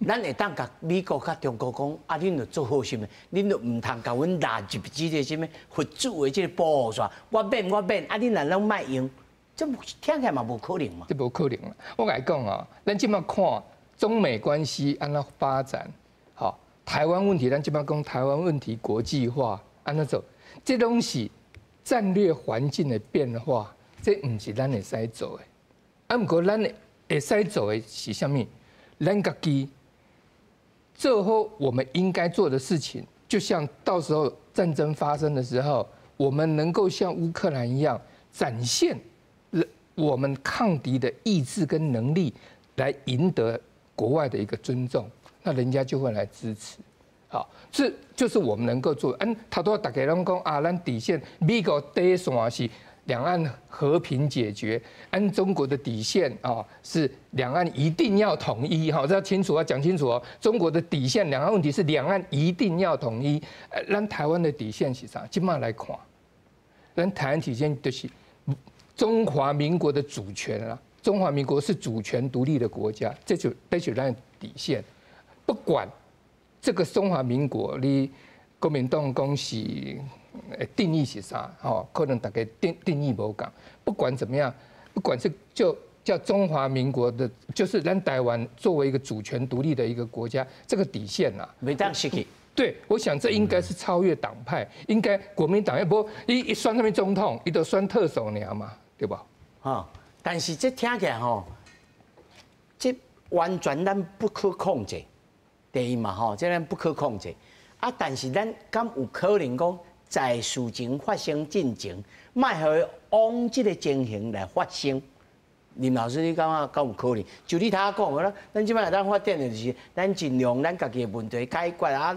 咱會當共美國佮中國講，啊，恁著做好心的，恁著毋通共阮納入這個啥物核子的這個保護傘，我免我免，啊，恁若攏莫用，這聽起來嘛無可能嘛。這無可能啦！我共你講啊，咱這馬看中美關係按怎發展，好，台灣問題，咱這馬講台灣問題國際化按怎走，這攏是戰略環境的變化，這毋是咱會使做的。啊，毋過咱會使做的是啥物？咱家己做好我們應該做的事情，就像到時候戰爭發生的時候，我們能夠像烏克蘭一樣展現我們抗敵的意志跟能力，來贏得國外的一個尊重，那人家就會來支持。好，這就是我們能夠做。嗯，頭拄仔大家攏講啊，咱底線，美國底線是兩岸和平解決，按中國的底線啊是兩岸一定要統一，哈，這要清楚啊，講清楚哦。中國的底線，兩岸問題是兩岸一定要統一。咱台灣的底線是啥？這馬來看，咱台灣底線就是中華民國的主權啊。中華民國是主權獨立的國家，這就咱底線。不管這個中華民國，你國民黨講是定義是啥？吼，可能大家定義無仝。不管怎麼樣，不管是就叫中華民國的，就是咱台灣作為一個主權獨立的一個國家，這個底線啊，袂當失去。对，我想這應該是超越黨派，應該國民黨要不伊伊選啥物總統，伊就選特首爾嘛，對無？哈，但是這聽起來吼，這完全咱不可控制。第一嘛吼，這咱不可控制。啊，但是咱敢有可能講，在事情發生進前，莫予伊往這個情形來發生。林老師，你感覺敢有可能？就你頭仔講的啦，咱這擺咱發展的就是，咱盡量咱家己的問題解決啊，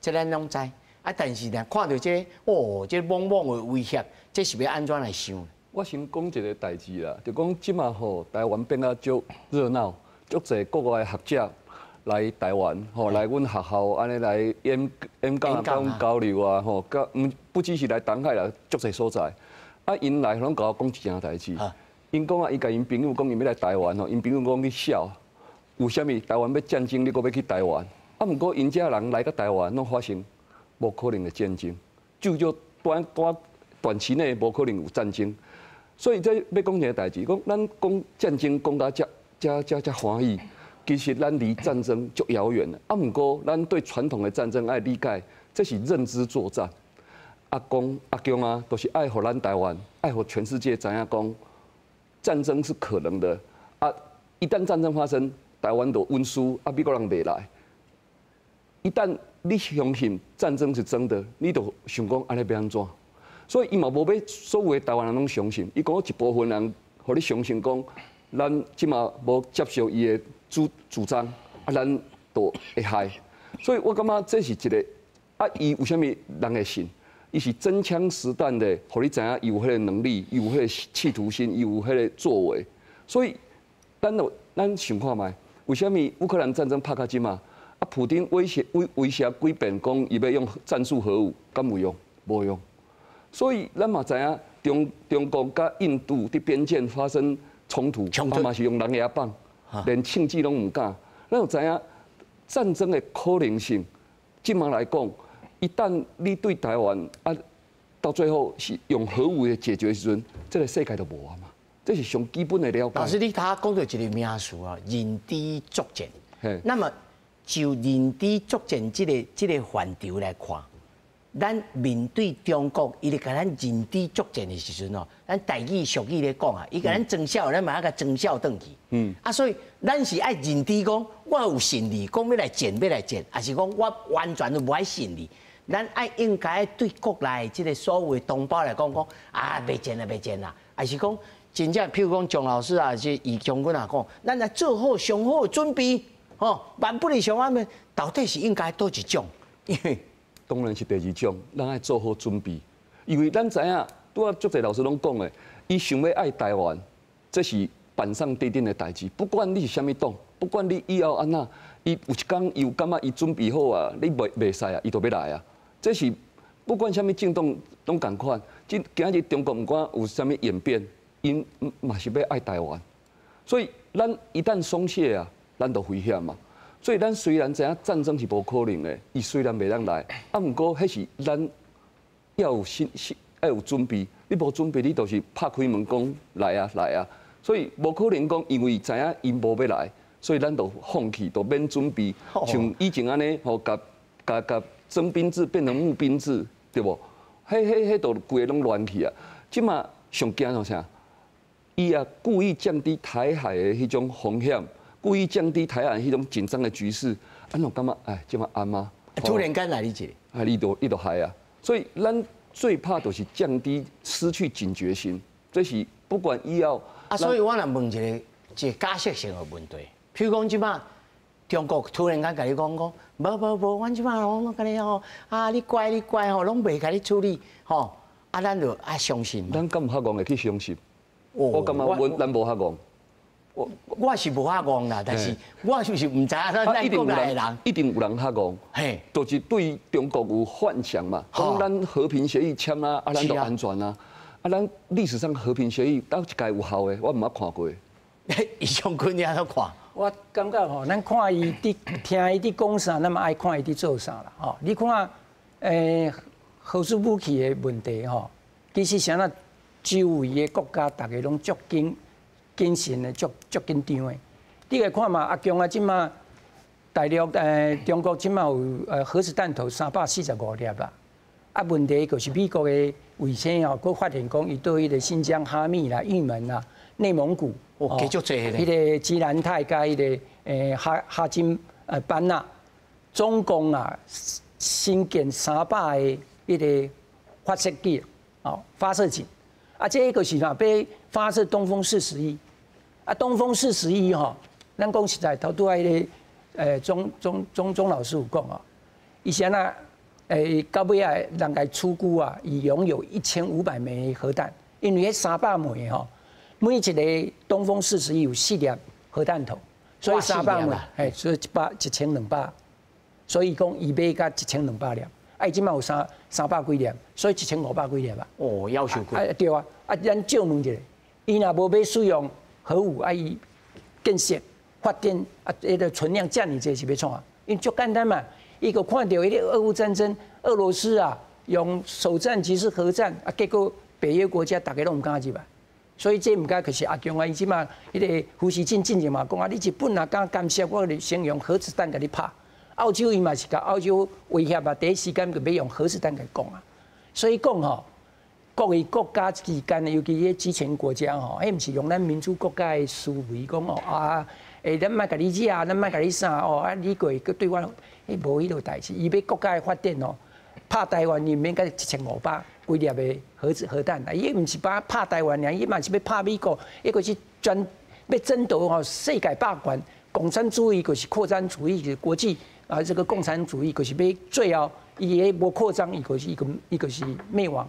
這咱攏知。啊，但是呢，看到這個，哦，這個猛猛的威脅，這是欲按怎來想？我先講一個代誌啦，就講這馬吼，台灣變啊足熱鬧，足濟國外學者來台灣，吼來阮學校按呢來演演講啊，佮阮交流啊，吼，佮毋不只是來東海啦，足濟所在。啊，𪜶來攏共我講一件代誌。𪜶講啊，伊共𪜶朋友講，𪜶欲來台灣吼，𪜶朋友講你痟，有啥物台灣欲戰爭，你閣欲去台灣？啊，毋過𪜶遮人來到台灣，攏發現無可能的戰爭，就就短短短期內無可能有戰爭。所以這欲講一个代誌，講咱講戰爭講甲遮遮遮遮歡喜，其實咱離戰爭足遙遠的。啊，毋過咱對傳統的戰爭愛理解，這是認知作戰。阿公阿共啊，都是愛予咱台灣，愛予全世界知影講，戰爭是可能的。啊，一旦戰爭發生，台灣就穩輸，啊，美國人袂來。一旦你相信戰爭是真的，你就想講按呢欲按怎？所以伊嘛無欲所有的台灣人攏相信，伊講一部分人，予你相信講，咱這馬無接受伊的主主張，啊，咱就會害。所以我感覺這是一個，啊，伊為啥物人會信？伊是真槍實彈的，予你知影伊有彼个能力，伊有彼个企圖心，伊有彼个作為。所以，咱就咱想看覓，為啥物烏克蘭戰爭拍到這馬，啊，普丁威脅威威脅幾遍講伊欲用戰術核武，敢有用？無用。所以咱嘛知影中中國佮印度佇邊境發生衝突，啊嘛是用狼牙棒，連槍支攏毋敢。咱就知影戰爭的可能性，這馬來講，一旦你對台灣啊，到最後是用核武的解決的時陣，這個世界就無啊嘛。這是上基本的了解。老師，你頭講到一個名詞啊，認知作戰。那麼就認知作戰這个這个範疇來看，咱面對中國，伊咧共咱認知作戰的時陣哦，咱台語俗語咧講啊，伊共咱裝痟，咱嘛愛共裝痟轉去。啊，所以咱是愛認知講，我有勝利，講欲來戰，欲來戰，抑是講我完全都無愛勝利。咱愛應該對國內這个所謂同胞來講，講啊，袂戰啦，袂戰啦，抑是講真正，譬如講蔣老師啊，是易將軍啊講，咱來做好上好的準備，吼，萬不利上暗到底是應該佗一種？因為當然是第二種，咱愛做好準備，因為咱知影，拄仔足濟老師攏講的，伊想欲愛台灣，這是板上釘釘的代誌。不管你是啥物黨，不管你以後按怎，伊有一工伊有感覺伊準備好啊，你袂袂使啊，伊就欲來啊。這是不管啥物政黨攏仝款。今今仔日中國毋管有啥物演變，𪜶嘛是欲愛台灣。所以咱一旦鬆懈啊，咱就危險嘛。所以咱雖然知影戰爭是無可能的，伊雖然袂當來，啊，毋過彼是咱要有心心，愛有準備。你無準備，你就是拍開門講來啊來啊。所以無可能講，因為知影𪜶無欲來，所以咱就放棄，就免準備。像以前按呢，吼，共共共徵兵制變成募兵制，對無？彼彼彼都規个攏亂去啊！這馬上驚著啥？伊也故意降低台海的彼種風險。故意降低台海彼種緊張的局勢，按怎感覺哎，這麼安嗎？突然間來你一个，啊，你都你都害啊！所以咱最怕就是降低、失去警覺心，這是不管以後。啊，所以我若問一个一个假設性的問題，譬如講這馬中國突然間共你講講，無無無，阮這馬攏共你吼，啊，你乖你乖吼，攏袂共你處理吼，啊，咱就愛相信。咱敢有較戇會去相信？我感覺阮咱無較戇。我我是無較戇啦，但是我就是毋知影咱咱國內的人，一定有人較戇，嘿，就是對中國有幻想嘛，講咱和平協議簽啊，啊，咱就安全啊，啊，咱歷史上和平協議佗一屆有效的，我毋捌看過。易將軍你按怎看？我感覺吼，咱看伊佇聽伊佇講啥，咱嘛愛看伊佇做啥啦。吼，你看，核子武器的問題吼，其實啥若周圍的國家，逐个攏足謹謹慎的，足足緊張的。你來看嘛，阿共啊，這馬大陸中國這馬有核子彈頭345粒啦。啊，問題就是美國的衛星哦，閣發現講伊對彼個新疆哈密啦、玉門啦、內蒙古哦，繼續濟彼個吉蘭泰佮彼個哈金班納，總共啊新建300個彼個發射機哦，發射井啊，這個是啥？欲發射東風四十一啊，東風四十一吼，咱講實在，頭拄仔彼個鍾老師有講哦，伊是按怎？到尾啊，人共初估啊，伊擁有1500枚核彈，因為彼300枚吼，每一個東風四十一有四粒核彈頭，所以三百枚，嘿，所以1200，所以講伊買甲1200粒，啊，伊這馬有三百幾粒，所以1500幾粒啊。哦，夭壽貴。啊，對啊，啊，咱借問一下，伊若無欲使用核武，啊，伊建設發電啊，彼個存量遮爾濟是欲創啥？因為足簡單嘛。伊閣看著彼個俄烏戰爭，俄羅斯啊用首戰即是核戰啊，結果北約國家逐家攏毋敢入來，所以這毋敢就是阿強啊，伊這馬彼個胡錫進進前嘛講啊，你日本若敢干涉，我就先用核子彈共你拍。澳洲伊嘛是共澳洲威脅啊，第一時間就欲用核子彈共講啊。所以講吼，國與國家之間，尤其彼集權國家吼，彼毋是用咱民主國家的思維講哦啊，咱莫共你惹，咱莫共你啥哦啊，你過閣對我。彼無彼落代誌，伊欲國家的發展哦，拍台灣伊毋免佮1500幾粒的核子核彈啊，伊毋是拍台灣爾，伊嘛是欲拍美國，伊閣是專欲爭奪吼世界霸權，共產主義就是擴張主義，就是國際啊這個共產主義就是欲最後伊彼無擴張，伊就是伊個伊就是滅亡。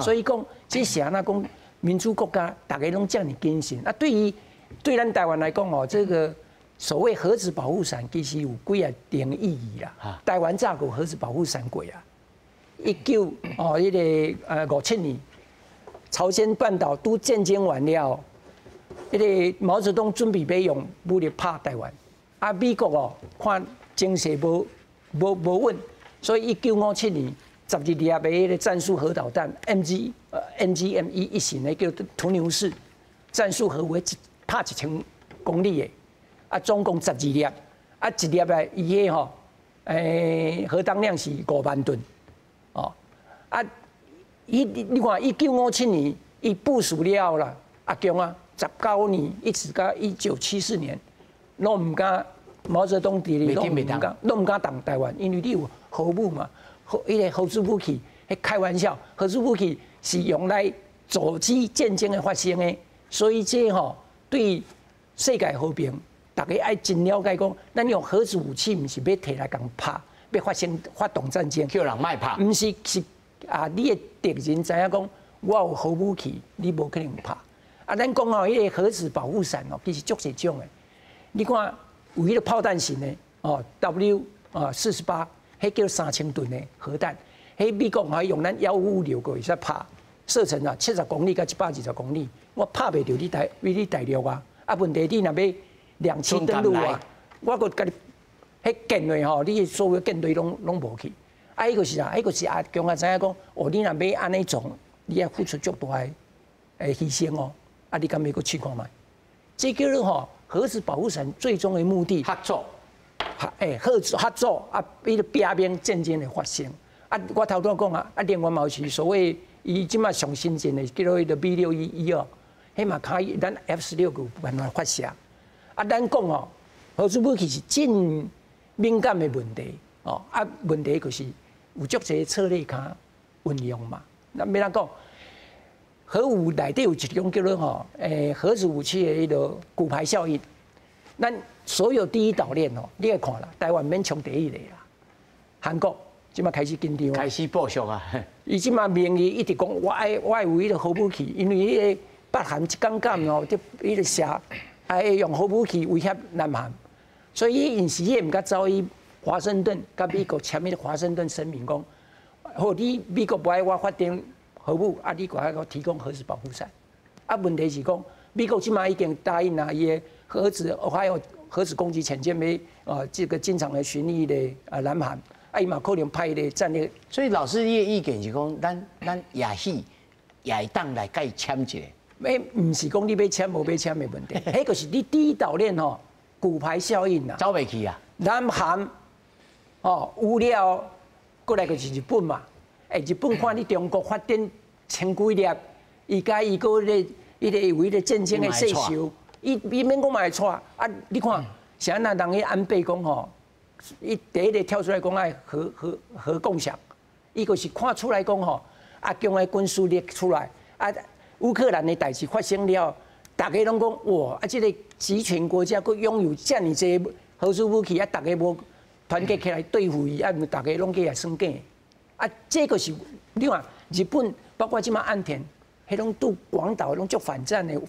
所以講，這是按怎講民主國家，逐家攏遮爾謹慎啊。對於對咱台灣來講哦，這個。所謂核子保護傘，其實有幾仔層意義啦。台灣早有核子保護傘過啊。一九哦，彼個57年，朝鮮半島都戰爭完了，彼個毛澤東準備欲用武力拍台灣，啊，美國哦看情勢無穩，所以1957年12粒的彼個戰術核導彈 MGM 一型的叫圖牛式戰術核武，拍1000公里的。啊，總共12粒，啊，一粒的伊彼吼，核當量是5萬噸，哦，啊，伊你看1957年伊部署了啦，阿強啊，19年一直到1974年，攏毋敢毛澤東佇咧攏毋敢，攏毋敢動台灣，因為你有核武嘛，核彼個核子武器，彼開玩笑，核子武器是用來阻止戰爭的發生的，所以這吼對世界和平。逐家愛真了解講，咱用核子武器毋是欲提來共拍，欲發生發動戰爭，叫人莫拍。毋是是啊，你的敵人知影講，我有核武器，你無可能拍。啊，咱講哦，彼個核子保護傘哦，其實足濟種的。你看有彼個炮彈型的哦，W 啊48，彼叫3000噸的核彈，彼美國還用咱155六閣會使拍，射程啊70公里到120公里，我拍袂著你大陸啊。啊，問題你若欲兩棲登陸啊！我閣共你彼艦隊吼，你所有艦隊攏無去。啊，彼個是啥？彼個是阿強啊，知影講哦，你若欲按呢創，你愛付出足大的犧牲哦。啊，你敢欲閣試看覓？這叫做吼核子保護傘最終的目的。嚇阻。欸，嚇阻啊！彼個避免戰爭的發生。啊，我頭拄講啊，啊，另外嘛有是所謂伊這馬上先進的叫做彼個 B 611哦，彼嘛可以咱 F-16有辦法發射。啊，咱講哦，核子武器是真敏感的問題哦。啊，問題就是有足濟策略通運用嘛。那欲按怎講？核武內底有一種叫做吼，核子武器的彼個骨牌效應。咱所有第一島鏈哦，你來看啦，台灣免衝第一個啦。韓國這馬開始緊張，開始部署啊。伊這馬名義一直講，我愛有彼個核武器，因為彼個北韓一工敢哦，這彼個射。愛用核武器威脅南韓，所以伊𪜶時伊毋敢走去華盛頓，佮美國簽彼個華盛頓聲明講，好，你美國無愛我發展核武，啊，你閣愛我提供核子保護傘。啊，問題是講，美國這馬已經答應啊，伊的核子還有核子攻擊潛艦欲啊，這個經常來巡弋的啊南韓，啊，伊嘛可能派彼個戰略。所以老師，你的意見是講，咱也許也會當來共伊簽一個。欸，毋是講你欲簽無欲簽的問題，彼個是你第一島鏈吼，骨牌效應啦。走袂去啊！南韓哦，有了，過來就是日本嘛。欸，日本看你中國發展千幾粒，伊佮伊閣咧，伊個有彼个戰爭的世仇，伊免講嘛會掣啊！你看，是按怎人彼安倍講吼，伊第一个跳出來講愛核共享，伊就是看出來講吼，阿共的軍事力出來，啊，烏克蘭的代誌發生了，大家攏講哇，啊，這個集權國家閣擁有遮爾濟核子武器，啊，大家無團結起來對付伊，啊，大家攏去來耍假。啊，這個是你看日本，包括這馬岸田，彼攏對廣島攏足反戰的，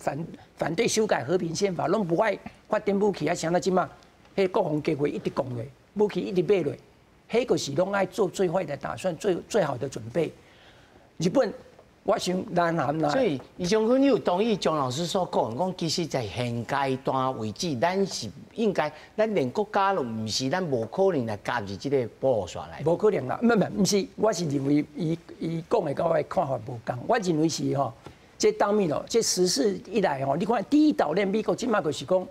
反對修改和平憲法，攏無愛發展武器，啊，像咱這馬，彼國防計劃一直講的，武器一直買落，彼個是攏愛做最壞的打算，最好的準備。日本，我想南韓啦。所以，余將軍，你有同意張老師所講，講其實在現階段為止，咱是應該，咱連國家都毋是，咱無可能來加入這個保護傘來。無可能啦，毋是，我是認為伊講的佮我的看法無仝。我認為是吼，這當面哦，這時勢一來吼，你看第一島鏈，美國這馬就是講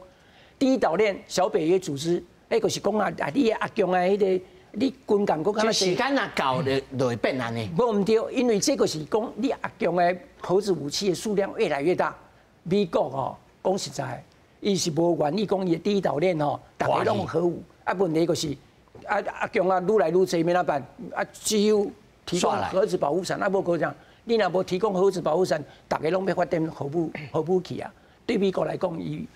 第一島鏈小北約組織，彼個是講啊啊，你阿共的彼個。你軍艦閣較時間若到就會變按呢？無毋對，因為這個是講你阿共的核子武器的數量越來越大。美國吼講實在，伊是無願意講伊的第一島鏈吼，逐家攏有核武。啊，問題就是啊阿共啊愈來愈濟，欲按怎辦？啊，只有提供核子保護傘，啊無閣講，你若無提供核子保護傘，逐家攏欲發展核武器啊。對美國來講，伊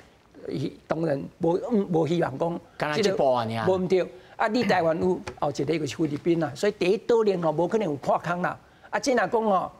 當然無希望講，干焦這步按呢。無毋對。啊！你台灣有後一个就是菲律賓啦，所以第一島鏈吼無可能有破空啦。啊，這若講吼，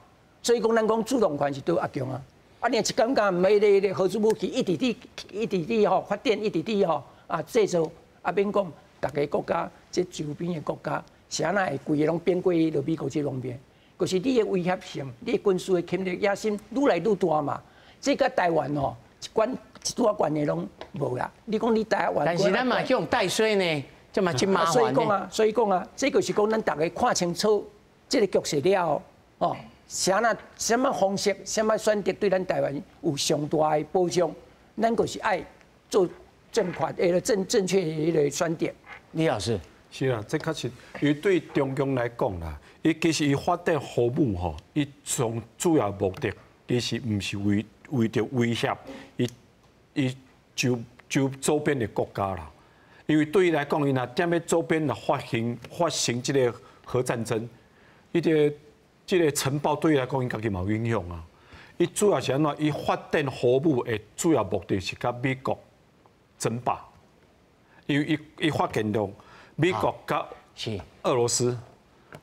所以講咱講主動權是佇阿共啊。啊，你若一感覺毋彼个核子武器一直佇一直佇吼發展，一直佇吼啊製造，啊免講，逐个國家這周邊的國家，是按怎會規个攏變過去美國這方面？就是你的威脅性，你的軍事的侵略野心愈來愈大嘛。這佮台灣吼一關一拄仔關係攏無啦。你講你台灣，但是咱嘛去予帶衰呢？這嘛真麻煩。所以講啊，所以講啊，這就是講咱逐家看清楚這個局勢了後，哦，啥那啥物方式、啥物選擇對咱台灣有上大的保障，咱就是愛做正確、的正確的彼個選擇。李老師，是啊，這確實，因為對中共來講啦，伊其實伊發展核武吼，伊上主要目的其實毋是為著威脅伊周邊的國家啦。因為對伊來講，伊若踮咧周邊若發生這個核戰爭，伊這個塵爆對伊來講，伊家己嘛有影響啊。伊主要是按怎？伊發展核武的主要目的是佮美國爭霸，因為伊發現到美國佮俄羅斯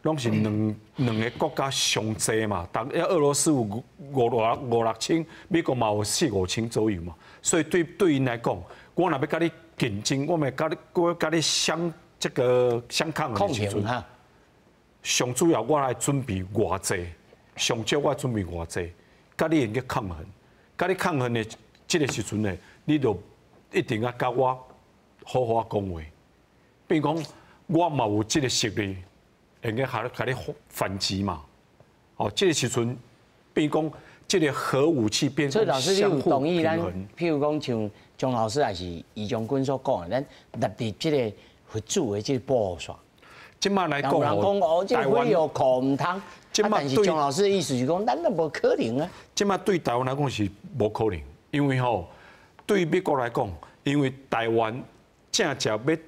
攏是兩個國家上濟嘛，但俄羅斯有五六千，美國嘛有四五千左右嘛，所以對𪜶來講，我若欲佮你競爭，我欲佮你我佮你相這個相抗衡的時陣，上主要我來準備偌濟，上少我準備偌濟，佮你會用抗衡，佮你抗衡的這個時陣呢，你就一定愛佮我好好講話，比如講我嘛有這個實力，會用共你反擊嘛。哦，這個時陣，比如講這個核武器變所以老師，你有同意咱，譬如講像張老師抑是余將軍所講的，咱納入這個核子的這個保護傘。這馬來講，人講哦，這個火藥庫毋通。啊，但是張老師的意思是講，咱都無可能啊。這馬對台灣來講是無可能，因為吼，對美國來講，因為台灣正正欲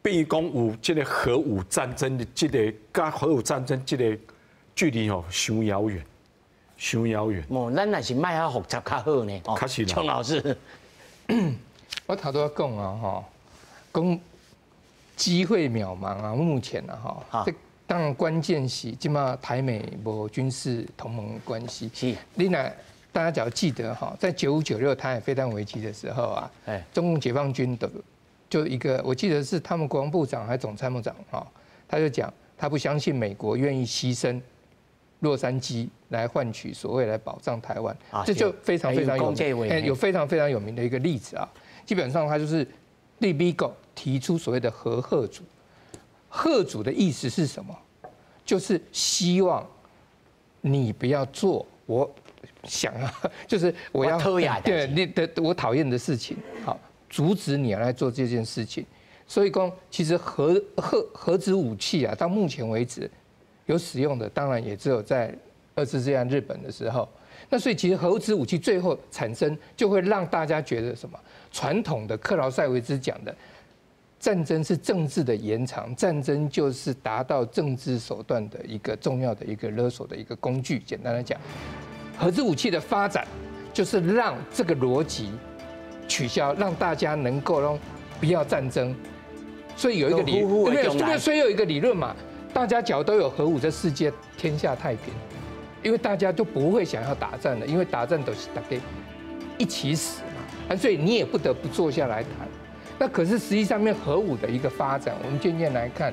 變講有這個核武戰爭的這個，佮核武戰爭這個距離吼，傷遙遠，傷遙遠。無，咱若是莫遐複雜較好呢。確實啦。張老師，我頭拄仔講啊，吼，講機會渺茫啊，目前啊，吼，這當然關鍵是這馬台美無軍事同盟關係。你若大家只要記得哈，在95、96台海飛彈危機的時候啊，中共解放軍的就一個，我記得是他們國防部長還是總參謀長哈，他就講他不相信美國願意犧牲洛杉磯來換取所謂來保障台灣，這就非常非常有名，有非常非常有名的一個例子啊。基本上他就是對美國提出所謂的核嚇阻，嚇阻的意思是什麼？就是希望你不要做我想要，就是我要對你的我討厭的事情。好，阻止你來做這件事情。所以講，其實核子武器啊，到目前為止有使用的，當然也只有在二次世界日本的時候。那所以其實核子武器最後產生，就會讓大家覺得什麼？傳統的克勞塞維茲講的，戰爭是政治的延長，戰爭就是達到政治手段的一個重要的一個勒索的一個工具。簡單來講，核子武器的發展就是讓這個邏輯取消，讓大家能夠讓不要戰爭。所以有一個理，對對，所以有一個理論嘛，大家只要都有核武，這世界天下太平，因為大家都不會想要打戰了，因為打戰都是大家一起死嘛，所以你也不得不坐下來談。那可是實際上面核武的一個發展，我們漸漸來看。